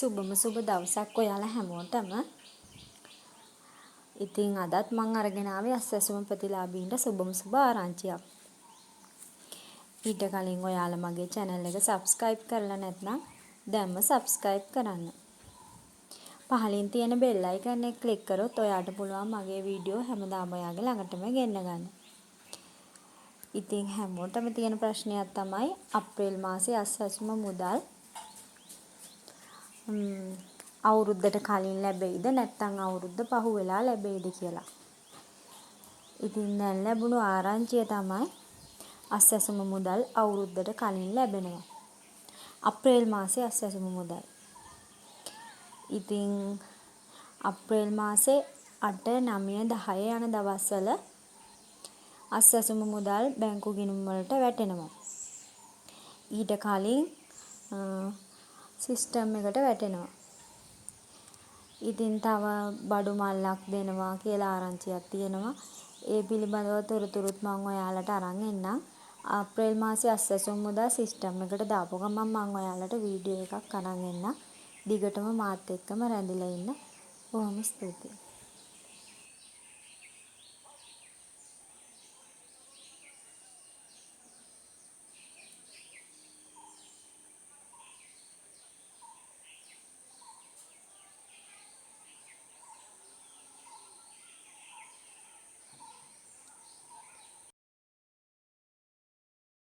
සුබම සුබ දවසක් ඔයාලා හැමෝටම. ඉතින් අදත් මං අරගෙන ආවේ අස්වැසුම ප්‍රතිලාභීන්ට සුබම සුබ ආරංචියක්. ඊට කලින් ඔයාලා මගේ channel එක subscribe කරලා නැත්නම් දැන්ම subscribe කරන්න. පහලින් තියෙන බෙල් අයිකන් එක ක්ලික් කරොත් ඔයාට පුළුවන් මගේ වීඩියෝ හැමදාම ඔයාගේ ළඟටම ගෙන්න ගන්න. ඉතින් හැමෝටම තියෙන ප්‍රශ්නයක් තමයි අප්‍රේල් මාසේ අස්වැසුම මුදල් අවුරුද්දට කලින් ලැබෙයිද නැත්නම් අවුරුද්ද පහුවෙලා ලැබෙයිද කියලා. ඉතින් දැන් ලැබුණු ආරංචිය තමයි අස්වැසුම මුදල් අවුරුද්දට කලින් ලැබෙනවා. අප්‍රේල් මාසේ අස්වැසුම මුදල්. ඉතින් අප්‍රේල් මාසේ 8, 9, 10 යන දවස්වල අස්වැසුම මුදල් බැංකු ගිණුම් වලට වැටෙනවා. ඊට කලින් සිස්ටම් එකට වැටෙනවා. ඉතින් තව බඩු මල්ලක් දෙනවා කියලා ආරංචියක් තියෙනවා. ඒ පිළිබඳව තොරතුරුත් මං ඔයාලට අරන් එන්නම්. අප්‍රේල් මාසේ අස්වැසුම් මුදල් සිස්ටම් එකට දාපු ගමන් මං ඔයාලට වීඩියෝ එකක් අරන් එන්නම්. දිගටම මාත් එක්කම රැඳිලා ඉන්න. බොහොම ස්තුතියි.